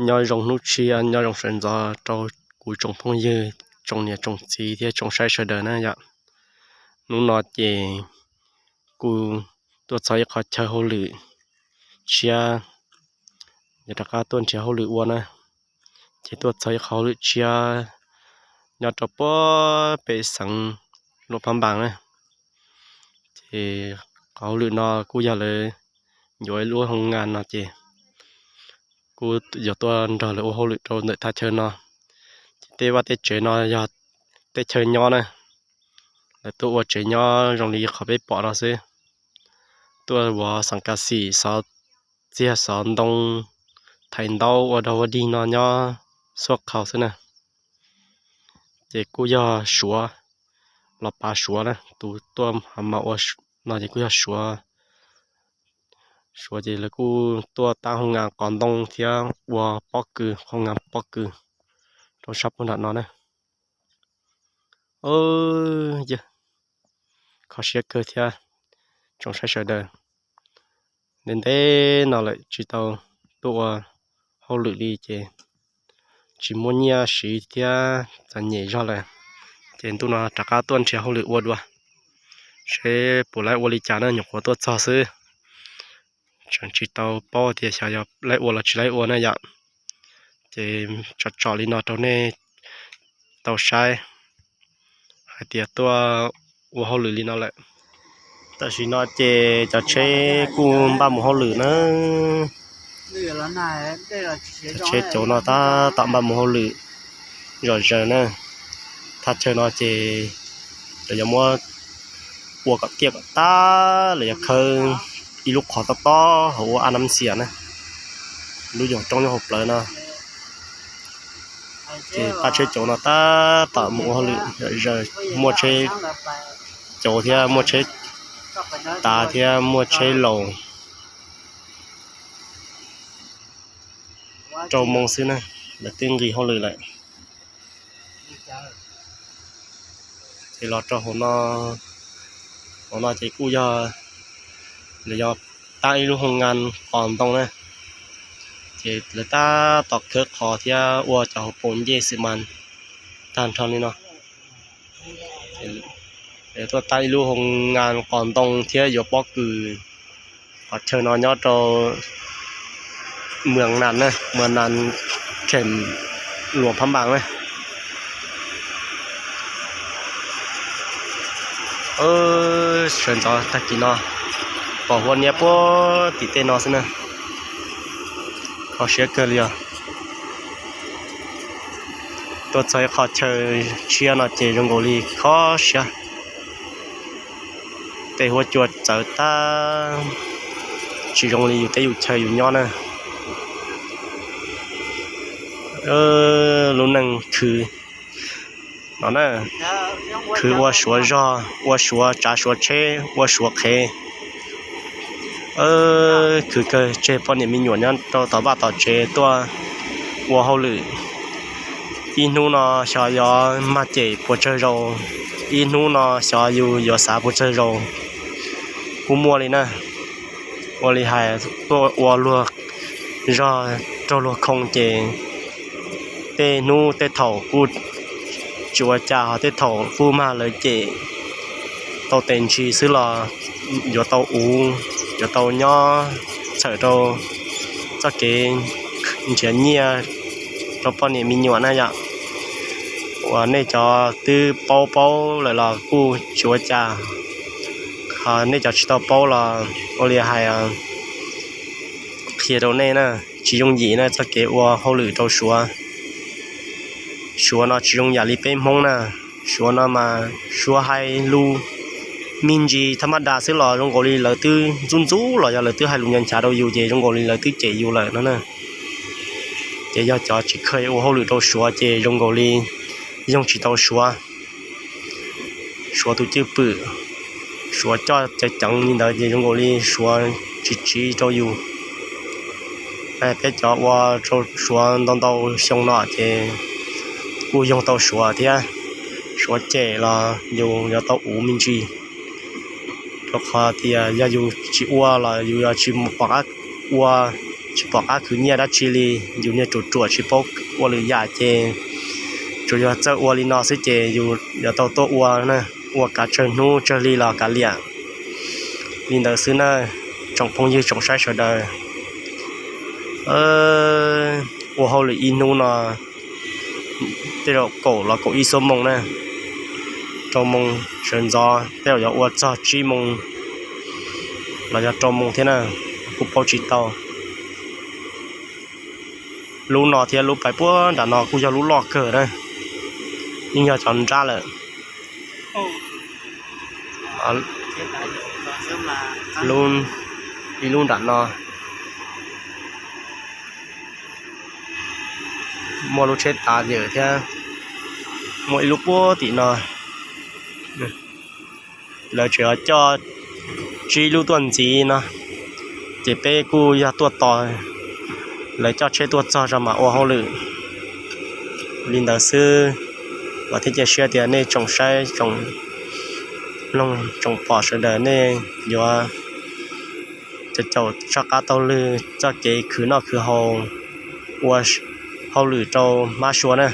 Nyob zoo hnub tshiab, nyob zoo sawv ntxov rau kuv tsoom phooj ywg, tsoom niam tsoom txiv thiab tsoom saib sawv daws na yom. Hnub no ces kuv tuaj txog ib qho chaw hauj lwm tshiab, yuav rov qab tuaj nrhiav hauj lwm ua na. Ces tuaj txog ib qho hauj lwm tshiab nyob rau puag pem xeev Luam Phab Npas na. Ces qhov hauj lwm no kuj yog lawv yuav ib lub hoo ngas no ces kuj yog tuaj nrog lawv ua hauj lwm rau ntawm thaj chaw no. Ces tej vaj tej tsev no yog tej chaw nyob na, lawv tuaj ua tsev nyob zoo li qhov peb pom no xwb. Tuaj vov xeem kas xim, xov txiag xov ntoo, thaiv ntaub ua dog ua dig no nyob xuaj qhau xwb na. Ces kuj yog Suav, los pav Suav na, tus tuaj mas ua no ces kuj yog Suav. Suav ces lawv kuj tuaj tab hoo ngas qos ntoo thiab ua pob kws, hoo ngas pob kws rau sab puag nram no na. Kho siab kawg thiab tsoom saib sawv daws. Ntev ntev no lawm tsis tau tuaj ua hauj lwm li ces tsis muaj nyiaj siv thiab txom nyem zog lawm. Ces ntu no rov qab tuaj nrhiav hauj lwm ua dua, seb puas laib ua li cas na, nyuam qhuav tuaj txog xwb. Tseem tsis tau paub tias xyov yog laib ua los tsis laib ua na yom. Ces tsom tsom li no rau nej tau saib hais tias tuaj ua hauj lwm li no lawm. Tam sim no ces cov tsheb kuj npaj mus hauj lwm na. Cov tsheb cauv no tab tom npaj mus hauj lwm zom zaws na. Thaj chaw no ces lawv yuav muab ua kom tiaj kom tab, lawv yuav khawb ib lub qhov tob tob hauv ua ab nab xias na, lub yoog roob nyob hauv plawv no. Ces pab tsheb cauv no tab tom mus ua hauj lwm zom zaws, muaj tsheb cauv thiab muaj tsheb tav thiab muaj tsheb laus. Rau moo xwb na, lawv twb nqis hauj lwm lawm. Ces los rau hauv no, hauv no ces kuj yog lawv yuav tab ib lub hoo ngas qos ntoo na. Ces lawv tab tom khawb qhov thiab ua cov hauv paus ncej xwm mas tag nrho li no. Tuaj tab ib lub hoo ngas qos ntoo thiab yuav pob kws. Qhov chaw no nyob rau Mws Nas na, Mws Nas, Luam Phab Npas na. Sawv ntxov tag kis no pom huab niab puag tim tej no xwb na. Kho siab kawg li os. Tuaj txog ib qho chaw tshiab no ces zoo nkaus li kho siab. Tej huab cua txawv tag, tsis zoo li yus teb yus chaw yus nyob na. Lub neej khwv no na, khwv ua suav zog, ua suav tsav suav tsheb, ua suav qhev. Khwv kawg, tseg poj niam me nyuam nyob rau tom vaj tom tsev tuaj ua hauj lwm. Ib hnub no xyov yuav mag cem puas tsawg zaus, ib hnub no xyov yus yuav xav puas tsawg zaus. Kuj muaj li na, ua li hais tuaj ua luag zog raug luag khoo ces tej hnub tej thaum kuj tsis ua cas, ho tej thaum kuj mag lawv cem tau tes ntsis xwb los yuav tau uv, yuav tau nyob txhawm rau txoj kev nrhiav nyiaj rau poj niam me nyuam na yom. Uas nej cov twb paub paub lawm los kuj tsis ua cas, ho nej cov tsis tau paub los ua li hais qhia rau nej na, tsis yooj yim na txoj kev ua hauj lwm rau suav. Suav no tsis zoo yam li peb Hmoob na, suav no mas suav hais lus me ntsis thab mab das xwb los zoo nkaus li lawv twb ntxub ntxub los yog lawv twb hais lus nchav nchav rau yus ces zoo nkaus li lawv twb cem yus lawm no na. Ces yog cov tsis kheev ua hauj lwm rau suav ces zoo nkaus li yoog tsis tau suav, suav tus cwj pwm, suav coj cov ceev li ntawd ces zoo nkaus li suav tsis tsiv rau yus. Peb cov ua rau suav ntau ntau xyoo no ces kuj yoog tau suav thiab, suav cem los yus yuav tau uv me ntsis, rau qhov tias yog yus tsis ua los yus yuav tsis pom qab ua tsis pom qab khwv nyiaj dab tsi li, yus niag ruam ruam tsis paub ua lwm yam ces tsuas yog txawj ua li no xwb ces yus yuav tau tuaj ua na, ua kav tsawg hnub tsawg hli los kav liam. Li ntawd xwb na, tsoom phooj ywg tsoom saib sawv daws, ua hauj lwm ib hnub no tej zaum kaum los kaum ib xuab moos na, rau moos sawv ntxov tej zaum yuav ua txog tsib moos los yog rau moos thiab na, kuj paub tsis tau. Lub no thiab lub pais puag nram no kuj yog lub loj kawg na, yeej yog cov nrab lawm. Ib lub nram no muaj lub tsheb tav yawm thiab, muaj ib lub puag tim no. Lawv tseem coj tsib lub tuaj ntxiv no, ces peb kuj yog tuaj tos lawv coj tsheb tuaj txog tso mam ua hauj lwm. Li ntawd xwb, vam thiab cia siab tias nej tsoom saib, tsoom mloog, tsoom pom sawv daws nej yuav caum caum tshoj qab taug lw txoj kev khwv noj khwv haus, ua hauj lwm rau hmab sua na.